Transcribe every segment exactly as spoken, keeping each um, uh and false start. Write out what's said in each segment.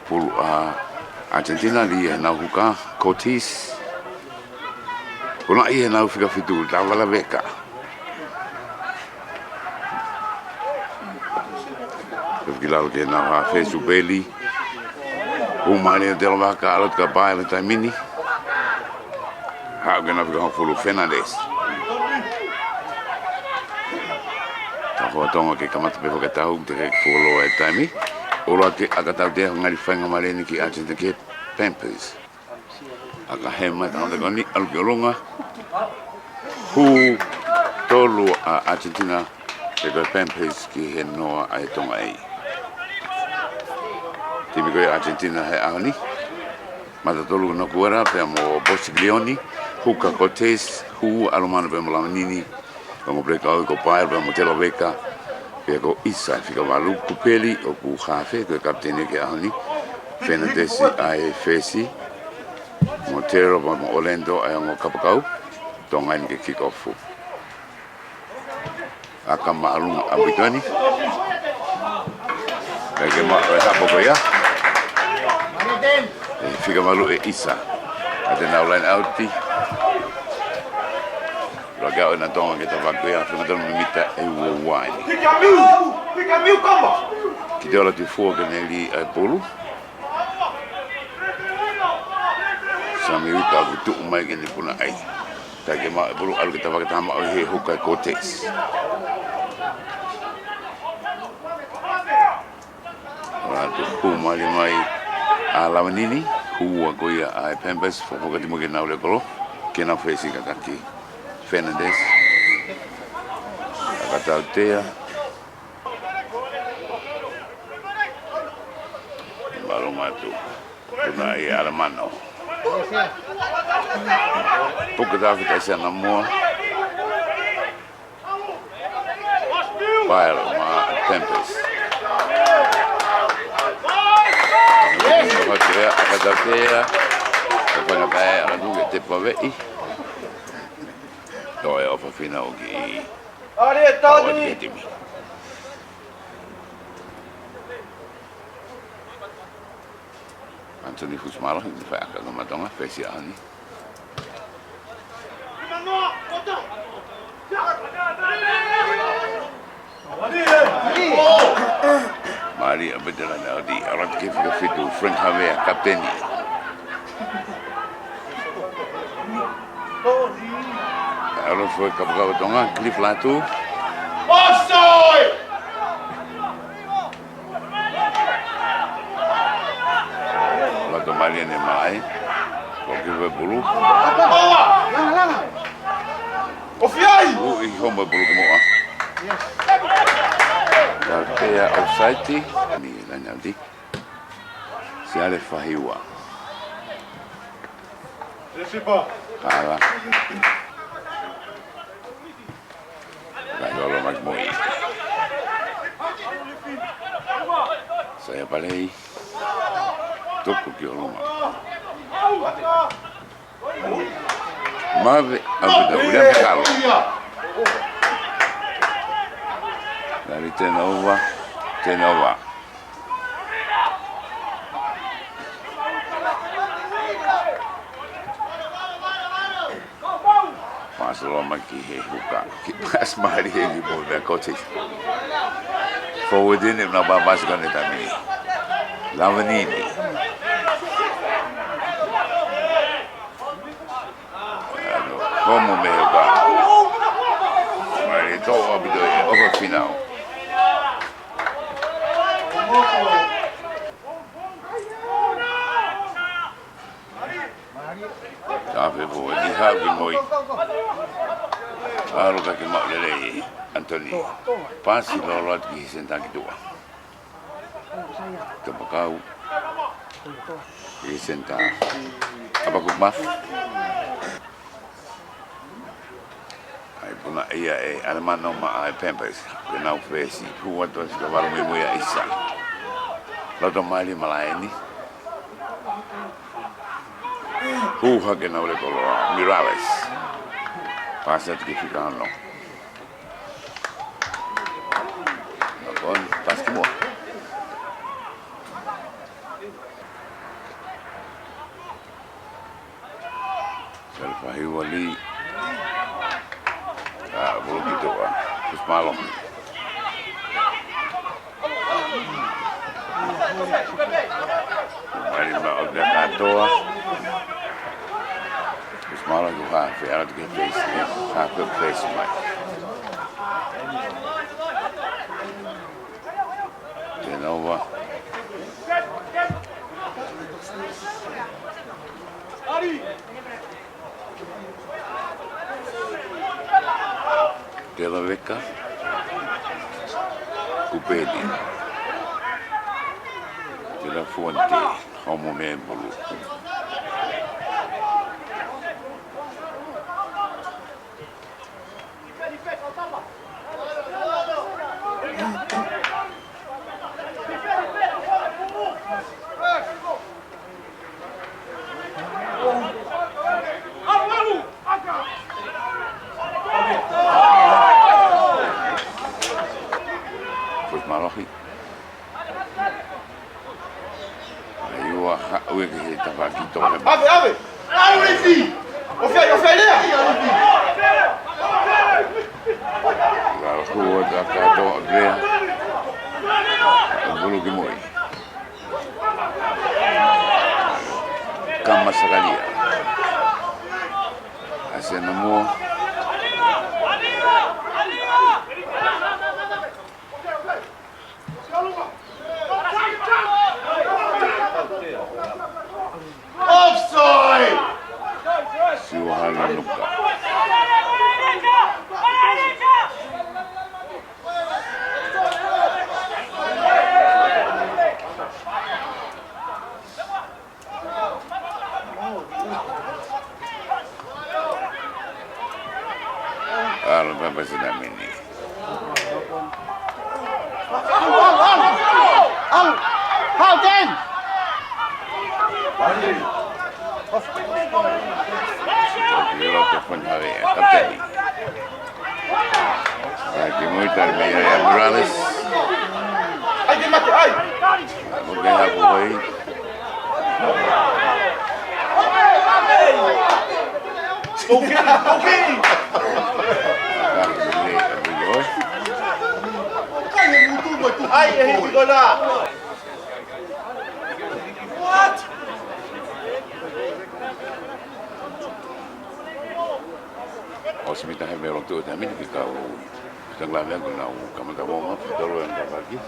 Pulu ʻa ʻAsenitina, lī ʻe heʻenau huka, Cortez. Puna ʻe heʻenau fika fitu, Lavalaveka. Tau fiki lalo ki heʻenau hafe, Supeli. Hū mālie ʻa Telaveka, ʻalu atu kia Paelo he taimi ni. Haʻu ki heʻenau fika hongofulu, Fernandes. Tau hoa Tonga ke kamata pē fakatau, teʻeki ke fuoloa e taimi. ʻOlo atu ʻa Akatautea, ngali faingamālie eni ki ʻAsenitina ki he Panthers. ʻAkahema, tangata ko eni, ʻalu ki ʻolunga. Hū tolu ʻa ʻAsenitina, pea ko e Panthers ki he noa ʻa e Tonga ʻEiki. Timi ko ia ʻAsenitina he ʻaho ni. Matatolu Nokuera, pea mo Bosilioni, huka Cortez, hū ʻa Lomana pea mo Lavanini, pea mo Pelekau ko Paelo pea mo Telaveka, pea ko Isa fika valu, Kupeli ʻoku hafe, ko e kapiteni ki he ʻaho ni, Fernandes ʻa e fesi, mo Tero pea mo Orlando ʻa e ongo kapakau, Tonga eni ke kick off. ʻAka māʻolunga ʻaupito eni. Kae ke maʻu e hapo ko ia. ʻE fika valu ʻe Isa. ʻA ʻenau line out. Laka ʻo ʻena Tonga ke tavako ia, fika tonu mita ʻe ua ua eni. Fika miu! Fika miu kama! Ki te ola ti fua ke ne lī ʻa e pulu. Sami Uika ʻoku tuʻu mai ke ne puna ai. Kae ke maʻu e pulu, ʻalu ke tavako, tā maʻu he huka ʻe Cortez. Laka atu, hū mālie mai ʻa Lavanini, hū ʻa ko ia ʻa e Panthers, fakafoki atu mo ke nau lekolo, ke nau fesi kātaki. Fernandes. Akatautea. Mālō mātou. Puna ʻe Alamano. Puke tā fita ʻi Samoa. Paelo maʻa Panthers. Hotu ea, Akatautea. Kapanga tae, Akatuke te paveʻi. Toe ʻofa fina ʻo ki. Are, Tani. Timi. Anthony Fusimalo, ʻi he fai ʻaka ka matonga, fesi ʻaho ni. Mālie ʻa Petelana ʻo ti, ʻalu atu ki he fika fitu, Frank Havea, kapiteni. ʻAlu foʻi kapakau Tonga, Cliff Latu. Offside! Latu mālie ʻene maʻi. Ko ki he pulu. Ofi ai! Ui, homo pulu ki muʻa. Ka pea offside. Ni lana di. Siale Fahiua. Hala. Kae lolo mai mo ia. Saia Palei. Tuku ki ʻolunga. Mave, ʻaupito, William Kalo. Lali turnover, turnover. Paasi loa mai ki he huka. Kiʻi paasi mālie ʻi he mo mea kote. Forward eni, nau pā paasi ko eni he taimi ni. Lavanini. Ko mo me huka. Mālie tō ʻaupito e ʻofa fina ʻo. Tafe po e niha ki moi. ʻAlu ka ke maʻu lelei, Anthony. Paasi lolo atu ki he senitā ki tuʻa. Kapakau. Ki he senitā. Apakuma. ʻAi puna ia ʻe Alamano maʻa e Panthers. Ke nau fesi. Hū atu ʻa Sikavalu mei muʻa ʻia Isa. Loto mālie malaʻe ni. Hū hake nau lekolo ʻa Mirales. Paasi atu ki fika ono. Nakon, paasi ki muʻa. Mali ma o te katoa. Kusi mālohi ko ha fea atu ke fesi, ha fea fesi mai. Tenova. Telaveka. Kupeli. Telafuante. Homo me bulu. Kusi mālohi. ʻAi ua haʻu ē ki he tafaʻaki tō he ʻave, ʻave! ʻAi, Ulifi! ʻOfē, ʻofē lea! Ka hua ta ka tō lea. Bulu ki mui. Kama Sakalia. Asena mo. Offside! Siua Halanuka. ʻAlu pē pasi na mini. ʻAlu, ʻalu, ʻalu, ʻalu. Hau ten. Sitoki loto Fonihave, kapiteni. ʻAi ki mui tali mei ai ʻa Morales. ʻAi ki mate, ʻai. ʻAi, mo ke haku ai. Okay, okay. ʻAi, ʻe hiki ko la. What? ʻOsi mita he melo tu te mini ki kau. Tangla mea ko nau kamata mo ma, tolo e ngata paki.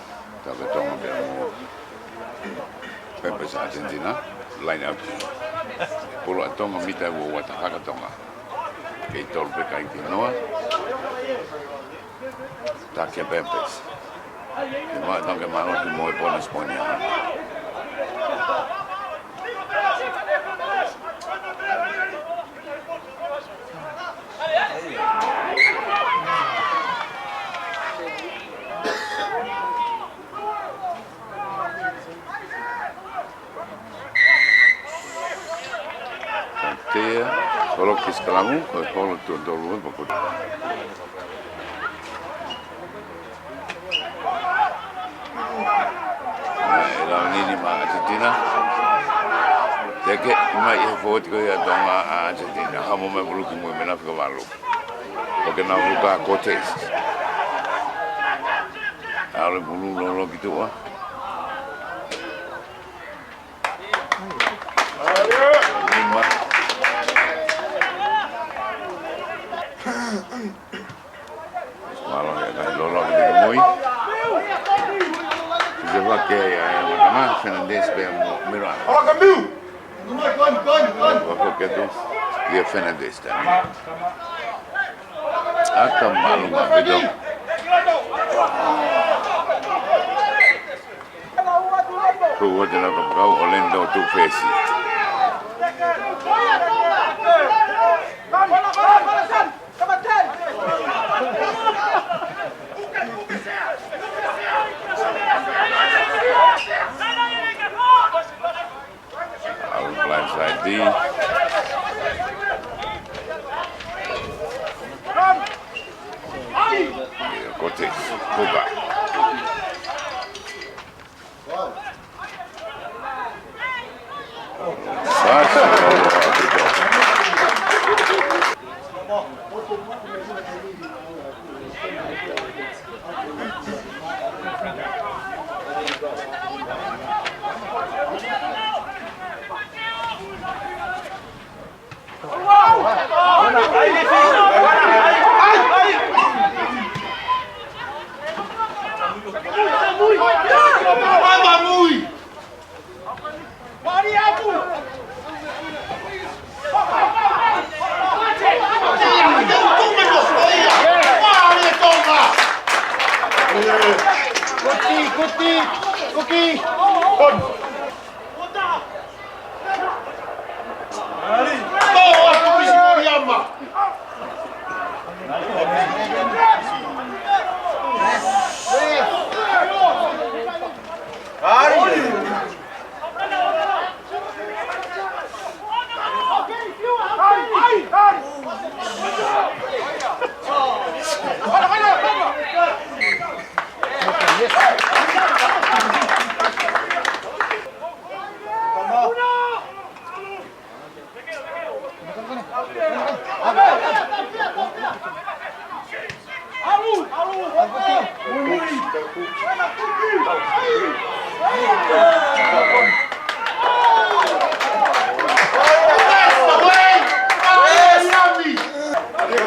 Tau ke Tonga pea mo. Pepes Argentina, line out. Polo ʻa Tonga mita ua ua ta haka Tonga. Kei tolu pē kai ki noa. Taki ʻa Pepes. Ke ma, tau ke mālohi mo e bonus point ia. Tea, holo ki sikalamu, ko e holo tuʻo tolu e pakuta. ʻE lau nini ma Argentina. Teke, mai e foti ko ia Tonga ʻa Argentina. Hamo mai bulu ki mui mena fika valu. Ko ke nau huka Cortez. ʻAlu bulu lolo ki tuʻa. Lima. Mālō e kahi lolo ki te mui. Ki te wake ia e Watama, Fernandes pea mo Mira. Wako ke tu, ia Fernandes tā. ʻAka mālō ma pito. Ko ua te nau kapakau Orlando Tufesi. Out of line side D. Ia, ko te, ko ka. Sasi, Kuti, kuti, kuti.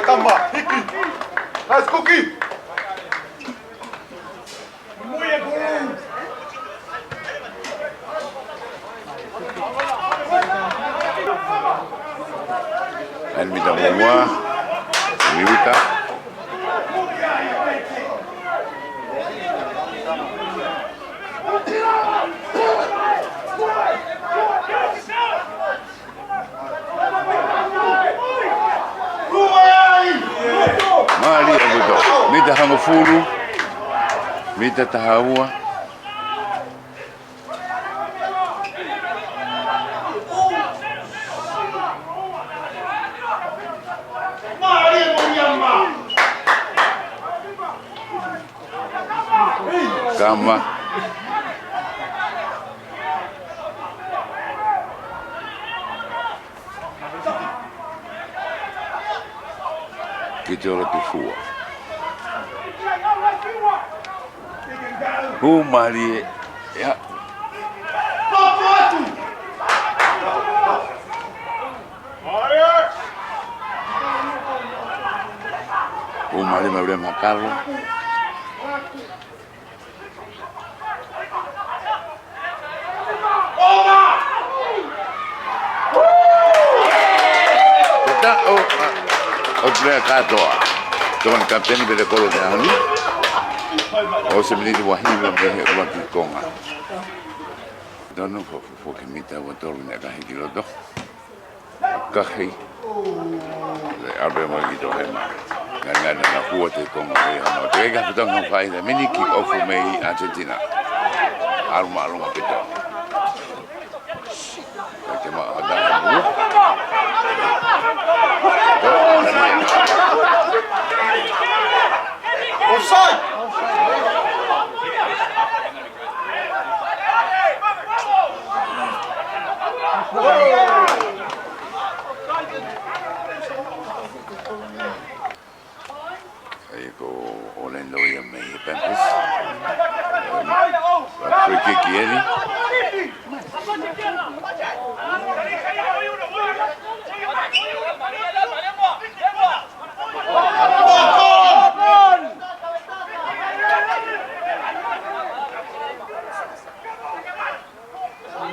Tama, hiki. Nice cookie. Eni mita muamua, Miuta. Mālie ʻaupito. Mita hongofulu. Mita taha ua. Kama. Ki te ola ki fua. Hū mālie. Ia. Hū mālie mai ule makalo. Ko e taʻu ʻo, ʻo e pelea kātoa. Tokoni kapiteni pele kolo te ahoni. ʻOsi e miniti ua hiva mei he ʻuluaki konga. Tonu ko fuke mita ua tolu naʻe kahi ki loto. Kahi. Le abe mo i to hema. Ngani ngani na kuo te konga e hama. Te ka futa ngā fai le mini kick off mei Argentina. Alma, alma pito. Ka te ma ada. Offside. ʻAi ko Orlando ia mei he Panthers. Free kick eni.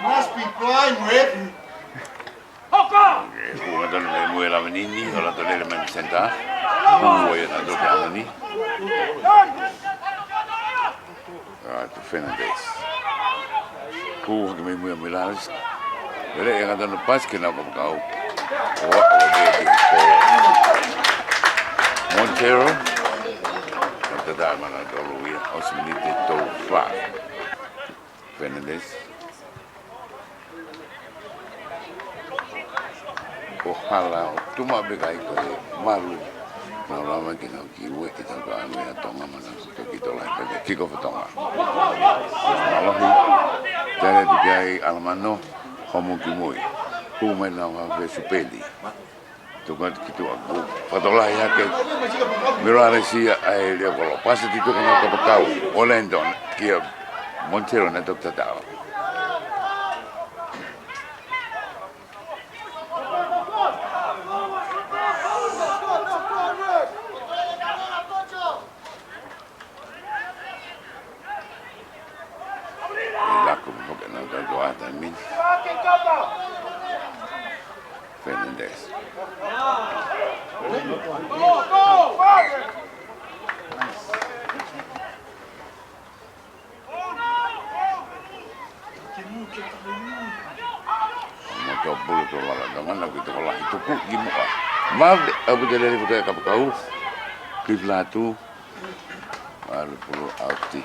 Must be prime, ref. Hoko! Kuo ngata na mei muʻa e lava ni ni, ʻo lato lele mai mei he senitā. Kuo ia na toki ana ni. Atu Fernandes. Kuo hake mei muʻa e Milanes. Lele e ngata na pasi ke na ko makau. ʻO, ʻo, ʻo, ʻo, ʻo. Montero. Tata mana tolu ia, ʻosi miniti tolu fā. Fernandes. Ko hala ʻo tuma pē kai ko e malu. Nau lava ke nau ki ue ki tau ka anu ia Tonga mana toki tola he peke kiko fa Tonga. Malohi. Tele tu kai Alamano. Homo ki mui. Hu mai nau ha fe supeli. Tuku atu ki tuʻa kuo fakatokolahi hake. Miralesi ia ʻa e leo kolo. Pasi ki tuʻa kona Kapakau. Orlando kia Montero na toki tatau. Min. Fernandez. Mo tō pulu tō lala tō ngana ki tō lahi tuku i muʻa. Vave ʻaupito e lele ʻa e Kapakau. Ki Flatu. Alu pulu ʻauti.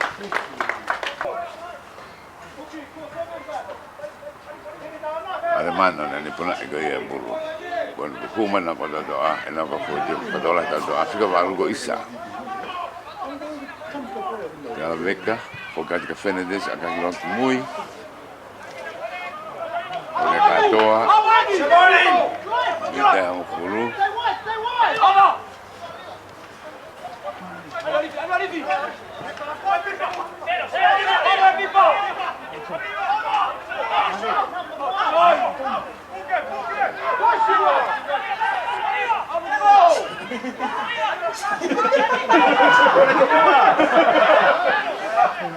ʻAle mano na ni puna i ko ia pulu. Bon buku mana ko tō tō a, ena ka fō tō tō la tō tō a, fika valu ko isa. Ka veka, fokati ka Fernandez, ʻa ka ki lotu mui. ʻO le katoa. Ni te hangofulu.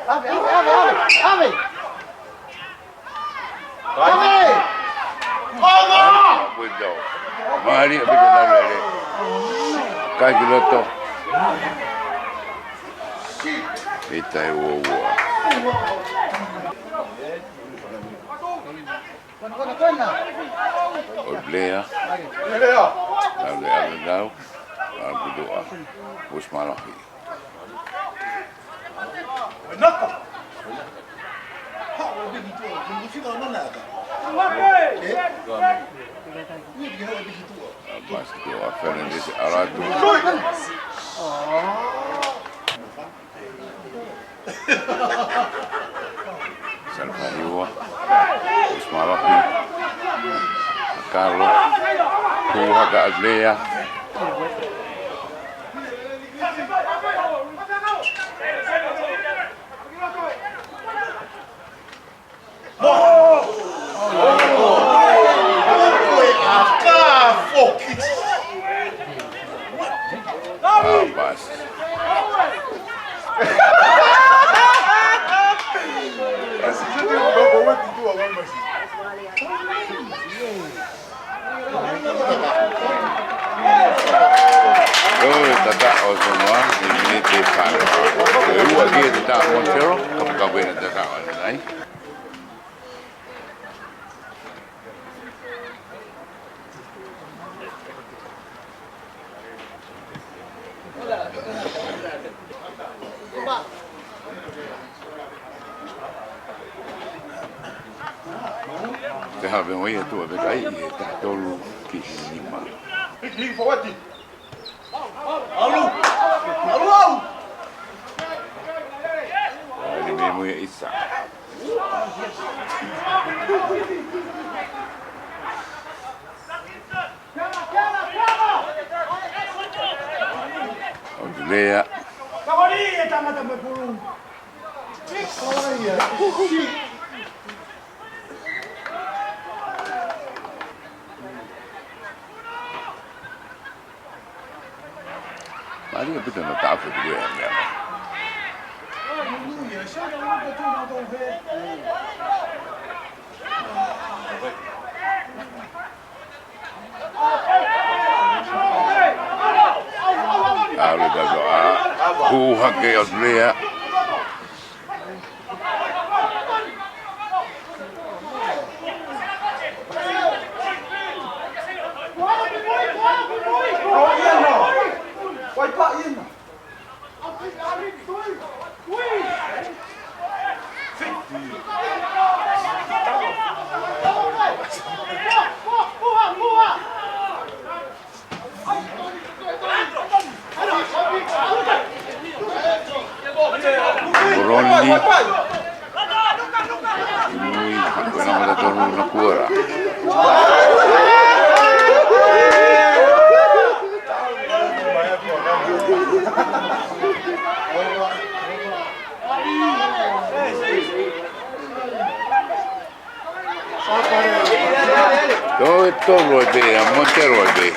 Ave, ave, ave, ave, ave. Ave! Ave! Mali ʻaupito na lele. Kai ki loto. Ita e ua ua. ʻO Lea. Lau Lea, lau Lea. Lau Kutuʻa. Usi Malohi. Pastor Fernandez Alatu. Salvador. Usi Malohi. Carlos. Kuha ka Lea. Oi, tata o sonoa, ni miniti fano. Ua ki he tata o Montero, kapakawe na tata o nai. Te have mo ia tu ave kai e taha tolu ki he nima. Alu! Alu, alu! Alu me mo ia isa. ʻO Lea. Kawari e tangata mai pulu. Mali ʻaupito na tafe tu e mea. Alu ka soa. Kuha ke ʻo Lea. Moroni. Mui, ko ena mata tonu na kuara. Toe tolu e pē, ʻa Montero e pē.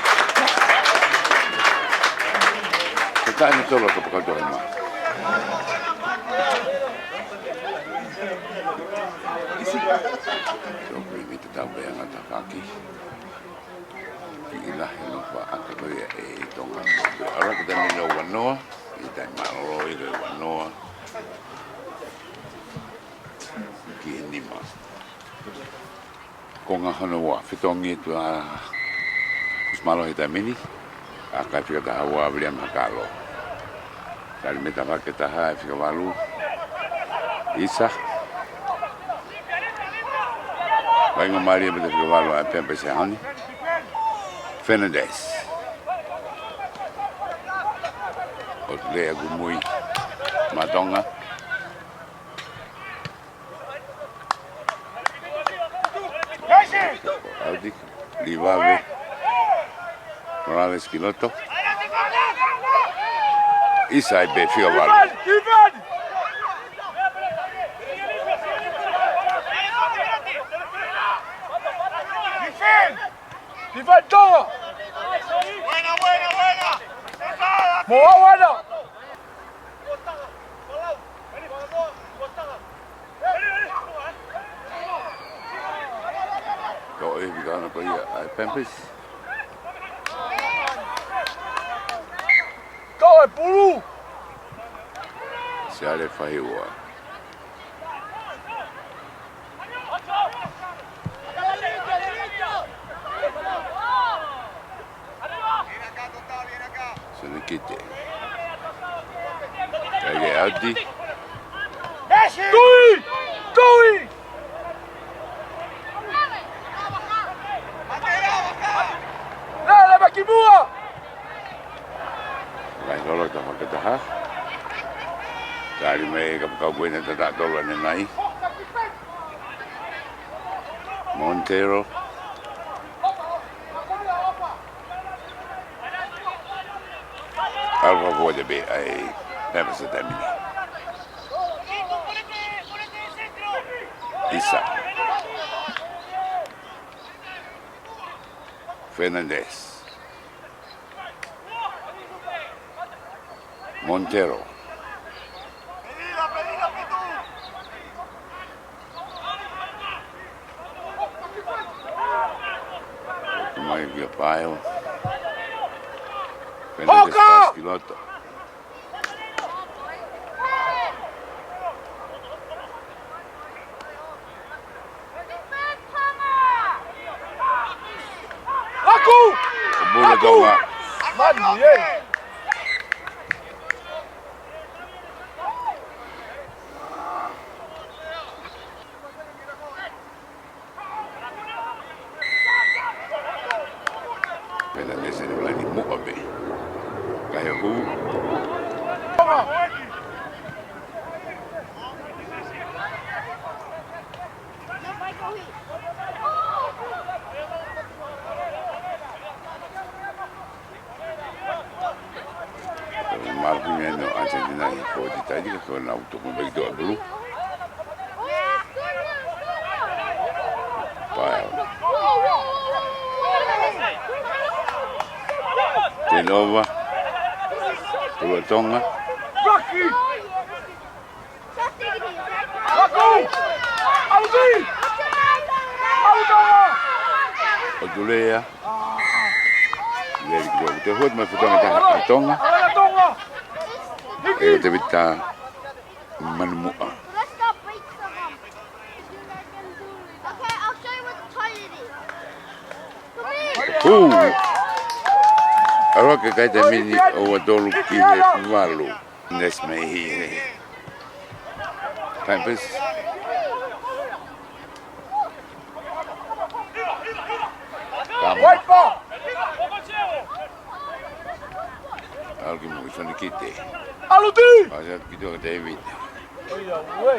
Ko taʻani tolu ka pakato ma. ʻAki. Kiʻi lahi ʻa e nofo ʻa e ʻaka ko ia ʻa Tonga. ʻAlu ʻaki e taimi ni ʻo ua noa, ʻi he taimi mālōlō ʻi he ua noa ki he nima. Konga hono ua, fetongi atu ʻa Kusi Mālohi he taimi ni, ʻa e ʻaka ʻe fika taha ua ʻa Viliami Hakalo. Tali mei he tafaʻaki ʻe taha ʻe fika valu, ʻIsa. Vaʻinga mālie mei he fika valu ʻa e Pempes he ʻaho ni. Fernandes. ʻOtulea kumui maʻa Tonga. ʻAuti, Livave, Morales ki loto. ʻIsa ʻi pē fika valu. Defend! Defend, Tonga! Mo au ana! Ko e fika ʻana ko ia ʻa e Pempes. Ko e pulu. Siale Fahiua. Sene Kite. Kae ʻauti. Tui! Tui! Lele mai ki muʻa! Lahi loloto tafaʻaki ʻe taha. Tali mei he kapakau ko ena tata tolu ʻanenai. Montero. ʻAlu fakafoʻou atu pē ʻa e Pempes he taimi ni. ʻIsa. Fernandes. Montero. Mai kia Paeo. Fernandes Hoka! Pasi ki loto. Aku! Bula Aku! Tonga. Manu, ye. Pena nese ni lani muʻa pē. Kae hū. Mālō ʻi he meʻa ʻa Argentina ʻi he fōti taʻi ka ko ʻenau tuku mai ki tuʻa pulu. Pae. Turnover. Pulu ʻa Tonga. Aku! ʻAuti! ʻAuti! ʻOtulea. Lele ki loto, te hot mai fetongi taha ʻa Tonga. ʻE te vita manu muʻa. Hū! ʻAlu ʻaki e kakai taimi ni ʻo ua tolu ki he valu. Nes mei he Pempes. Kama. Waipa! ʻAlu ki muʻa, Sone Kite. ʻAlu ti! ʻAlu ki tuʻa kia David. ʻOi, ʻauē.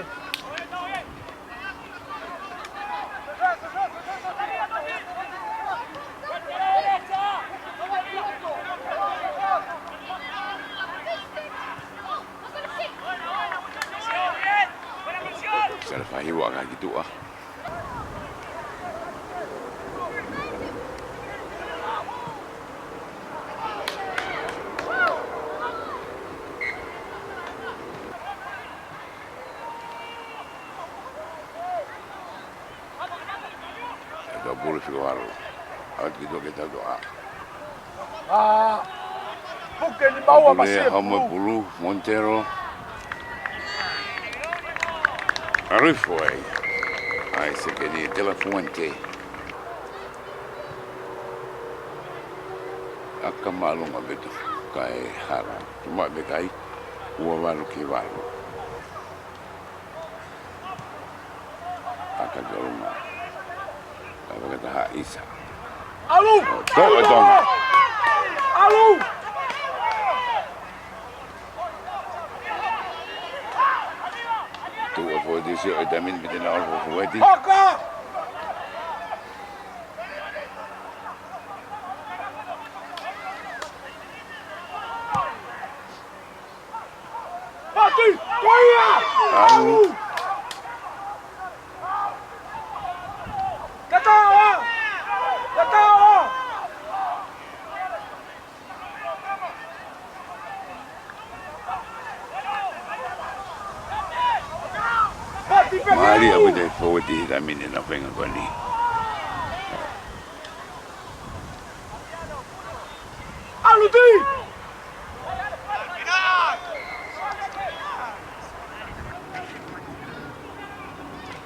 Sale fahi ua ka ki tuʻa. ʻE tau Pulu fika valu. ʻAlu atu ki tuʻa ke tau toʻa. ʻA, puke ni maua. Pulu masi e hau mo e pulu. Pulu, Montero. ʻAlu hifo ai. ʻAi sekeni Delafuente. ʻAka māʻolunga pē ʻa Tufukaehala. Tuʻa maʻu pē kai. Ua valu ki valu. ʻAka ki ʻolunga. Ka fakataha ʻisa. ʻAlu! ʻO toʻo ʻe Tonga. ʻAlu! Tuʻu ʻa Fueti, sio ʻe Tamini piti na ʻalu ʻa Fueti. ʻAka! Pati, ko ia! ʻAlu. Kataoa! Kataoa! Pati pe. Mālie ʻaupito e Fueti he taimi ni ʻena feinga ko eni. ʻAlu Tui!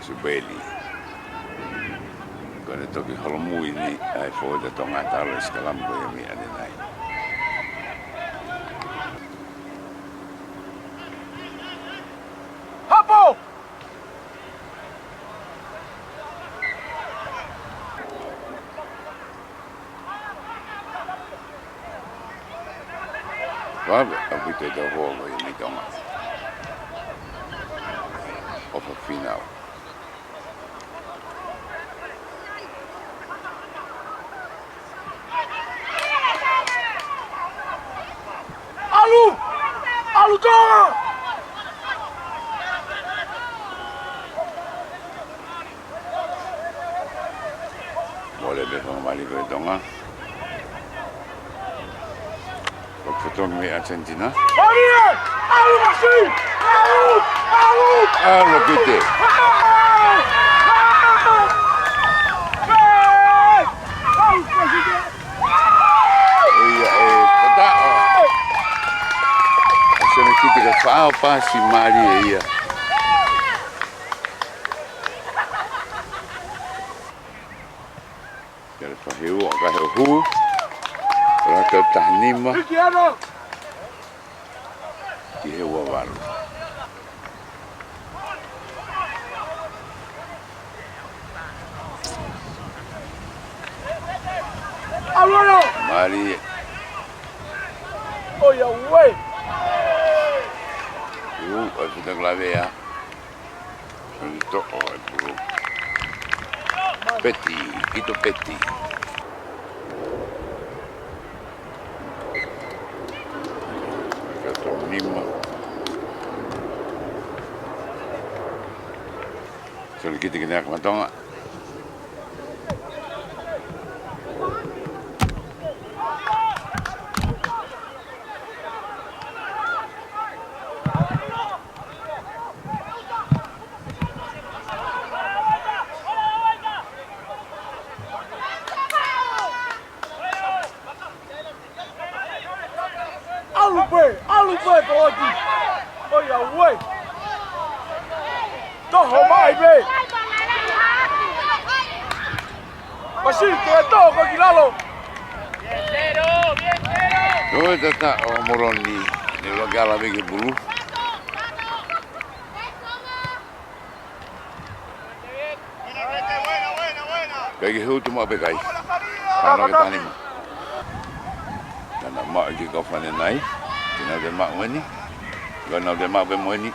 Subeli. Ko ʻene toki holomui ni ʻa e Fueti ʻa Tonga, talu e sikalamu ko ia mei ʻanenai. Hapo! Vave ʻaupito e tau hoa ko ia mei Tonga. ʻOfa Finau. ʻAlu! ʻAlu Tonga! Mole pē fakamālie ko ē Tonga. Ko e fetongi mei Argentina. Mālie! ʻAlu masi! ʻAlu! ʻAlu! ʻAlu pite. ʻAlu masi! ʻIo, ʻe, tataʻo. ʻA Sene Kite ka faʻao pasi mālie ia. Kele fahiu, ʻa ka he hū. Rata taha nima. Ki he ua valu. ʻAlu, ʻalu. Mālie. ʻOiauē. ʻOku ʻi ai e fita lavea. Eni toʻo e pulu. Peti, ʻIto Peti. Ka tau nima. Sene Kite ki he ʻakahi ʻa Tonga. ʻAlu pē, ʻalu pē ko oti. ʻOiauē. Toho mai pē. Masi, ke toho ko ē ki lalo. Ko e tataʻo ʻa Moroni, ne ʻuluaki ʻalu pē ki he pulu. Kai ke hū, tuʻu maʻu pē kai. Hana ke tani. Nana maʻu ki ko fane nai. Tena te maʻu eni. Ko nau te maʻu pē mo eni.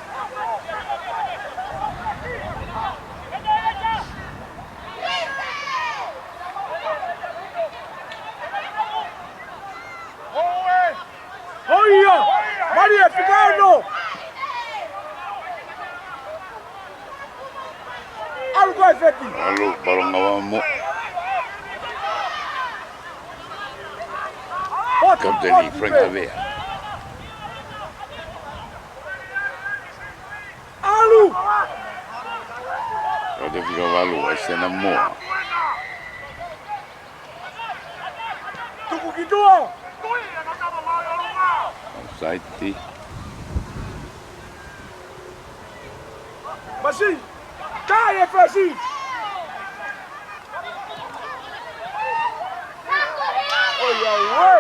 ʻOia! Mālie, fika ono! ʻAlu ko ē Feti. ʻAlu, Palonga Vamo. Kapiteni Frank Havea. ʻAlu! Rata fika valu, ʻa Sena Moa. Ki tuʻa. Offside. Masi. Kai e fesi. ʻOiauē.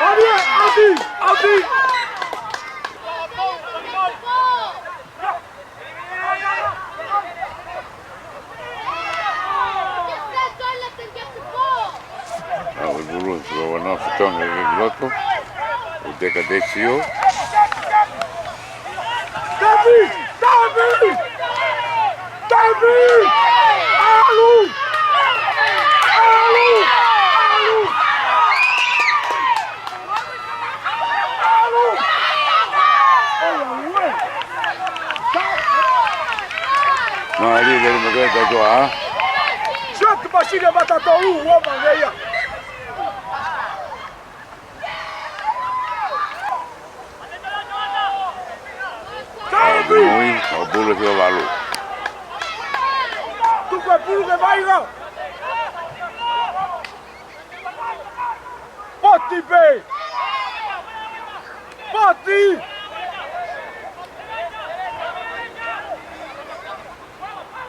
ʻAuti, ʻauti. ʻA, ʻo e pulu, so wana fetongi e loto. ʻO Teka Tesio. Tavi! Tavi! Tavi! ʻAlu! ʻAlu! ʻAlu! ʻAlu! Mālie, mālie, mālie, kātoa. Shot, Pasile, mata tolu, ua, mangea. Tavi! Mui, ʻo pulu ki valu. Tuku e pulu ke vainga. Poti pē! Poti!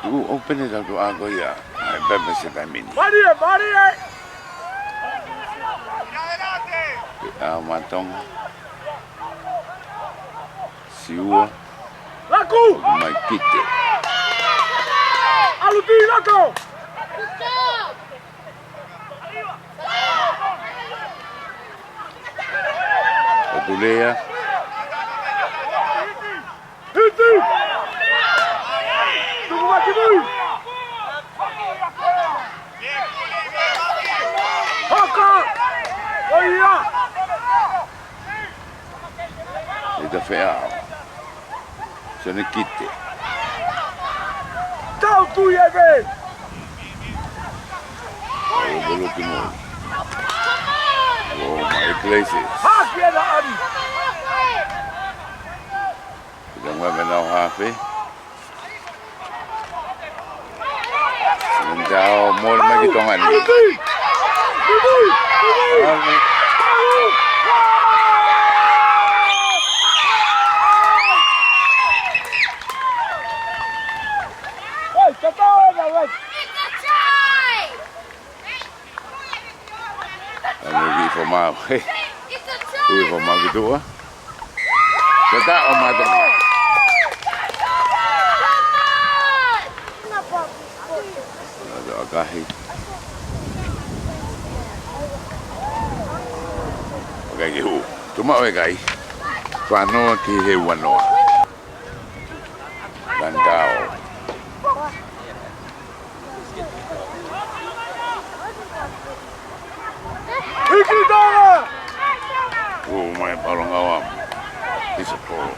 Tuku ʻo pene tau tuʻa ko ia. ʻAi, pepe se taimi ni. Mālie, mālie! Pea ʻa Matonga. Siua. Laku! Mai Kite. ʻAlu ki loto! ʻO Tulea. Hiti! Tuku mai ki mui! Hoko! ʻOia! ʻI ta feʻao. Sene Kite. Tau tui e ve! ʻO pulu ki mui. ʻO mai Places. Haki e la ani! Kita mai mena ʻo hafe. Mendao mole mai ki Tonga ni. Ui, ui, ui. Ame. Oi, tatau e la, oi. Ame ki fomau. He. Ui fomau ki tuʻa. Tata o Matonga. Nado akahi. Oke ki hu. Tuma o e kai. Fanoa ki he uanoa. Landau. Hiki Tonga! ʻO mai Palongaua. Isa Polo.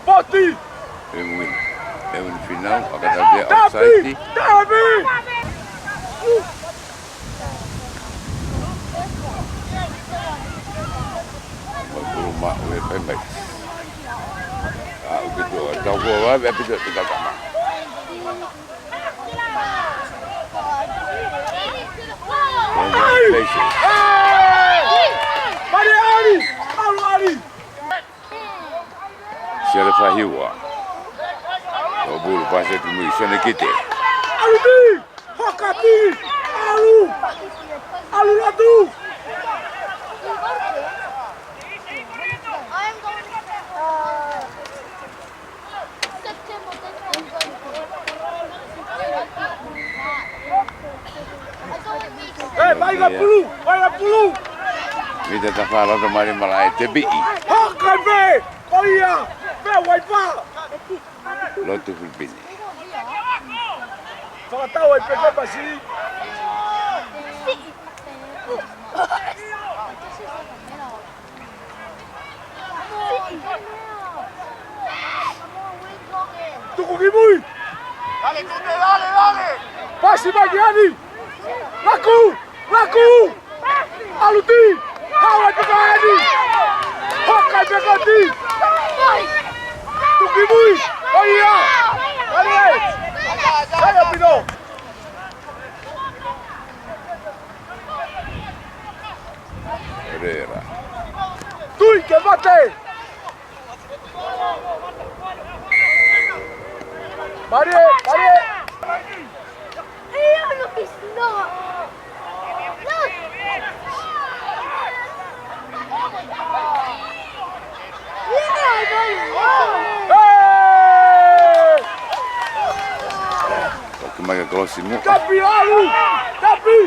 Poti! Edwin. Edwin Finau, ʻa ka tau te outside. Tavi! Mai pulu ma ue pai mai. ʻA, ʻo pito, tau ko wa, ʻa pito, pito kama. Congratulations. Mare ali, alu ali. Sele Fahiua. ʻO pulu pasi ki mui Sene Kite. Alu ti! Hoka ti! Alu! Alu lotu! Ē, vai ka pulu! Vai ka pulu! Mita ta fā loto mali mala e tepiʻi. Hoka pē! Ko ia! Pea waipa! Lotu Filipini. Fakatau ai pē pasi. Tuku ki mui. Dale, Tute, dale, dale. Pasi mai ki ani. Laku, laku. Alu ti. Hawa ki ani. Hoka ki ani. Tuku ki mui. ʻOia. Pereira. Tui ke mate! Mālie, mālie! Hey, no, it's not. Look. Hey! Toki mai ka kolosi muʻa. Kapi ʻalu! Kapi!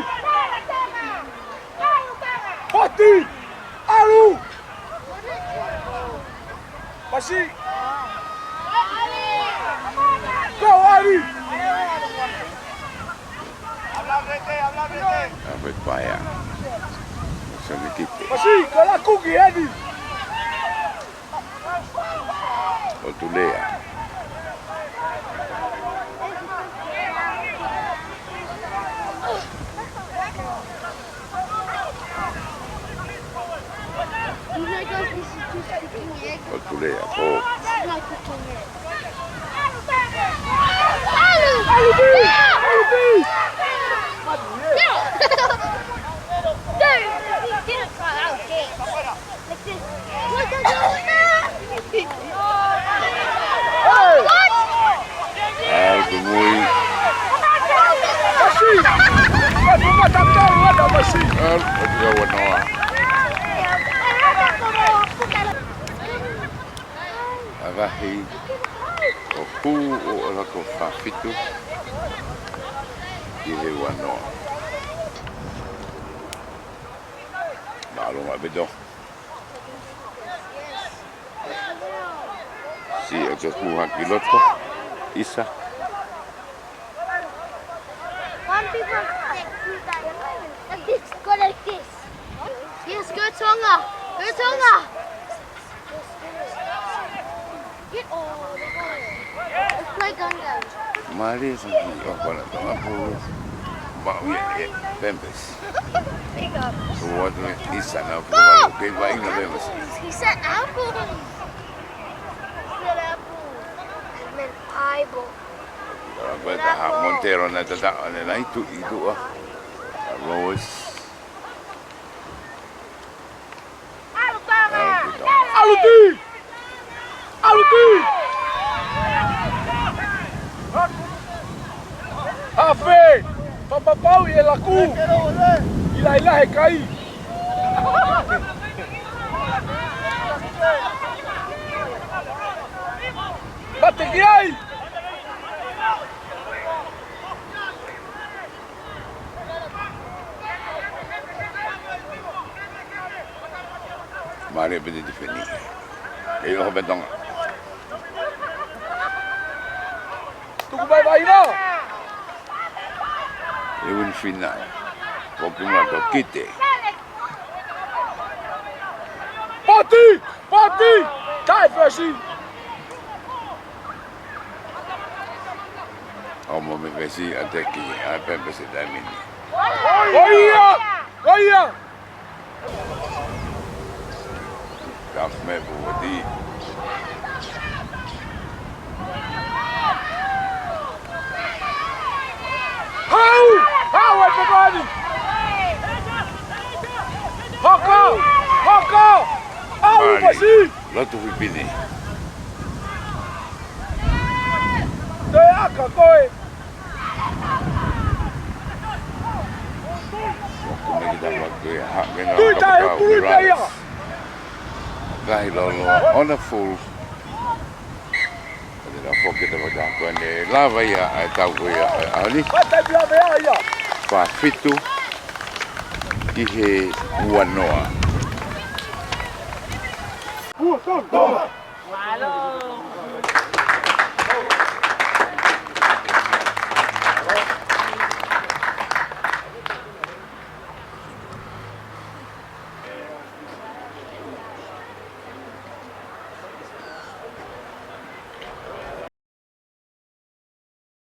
Poti! ʻAlu! Pasi! Kau ʻalu! ʻAve paea. Sani kite. Pasi, kalaku ki heni! ʻO Tulea. ʻO Tulea, ko. ʻAlu ki mui. Pasi! Pasi, mata tau, ada pasi. ʻAlu, ʻo Tulea ua noa. ʻAvahi ʻo Hū ʻo ʻAlako fā fitu ki he ua noa. Mālō ʻaupito. Siʻi ʻo ke kū hake ki loto. ʻIsa. Some people like do that. Like this. Go like this. Yes, go Tonga. Go Tonga. Get all the ball. Let's play Gundam. Mālie saki ʻo kona Tonga pulu. Mau ia e pempes. Big up. Ua tu ʻIsa na. Go! Ke vai na pempes. He said apple. He said apple. I meant eyeball. Ko e taha Montero na tata ane nai tu i tua. Lois. ʻAlu ki. ʻAlu ki. Afe. Papapau ʻi he laku. ʻI laʻilaʻi he kai. Mate ki ai. Mālie pē te tifeni. ʻE ʻoho pē Tonga. Tuku mai vai va. ʻE win fina. Poki ma to kite. Poti! Poti! Tae fesi! ʻO mo me fesi a teki, a pempesi taimini. ʻOia! ʻOia! Kafu me puati. Hau! Hau e pepani! Hoko! Hoko! ʻAlu Mālie. Pasi! Lotu Fipini. Te aka koe! Moku me kita moku e ha, me na Tui tae kapakau, pului me pē ia! Rales. Kahi lolo, on the full. Ko te na foke te mata ko ene lava ia, ʻa e tau ko ia, ʻa e ʻaho ni. Mata pia me ia. Fā fitu, ki he ua noa. Ua, tau, tau. Mālō.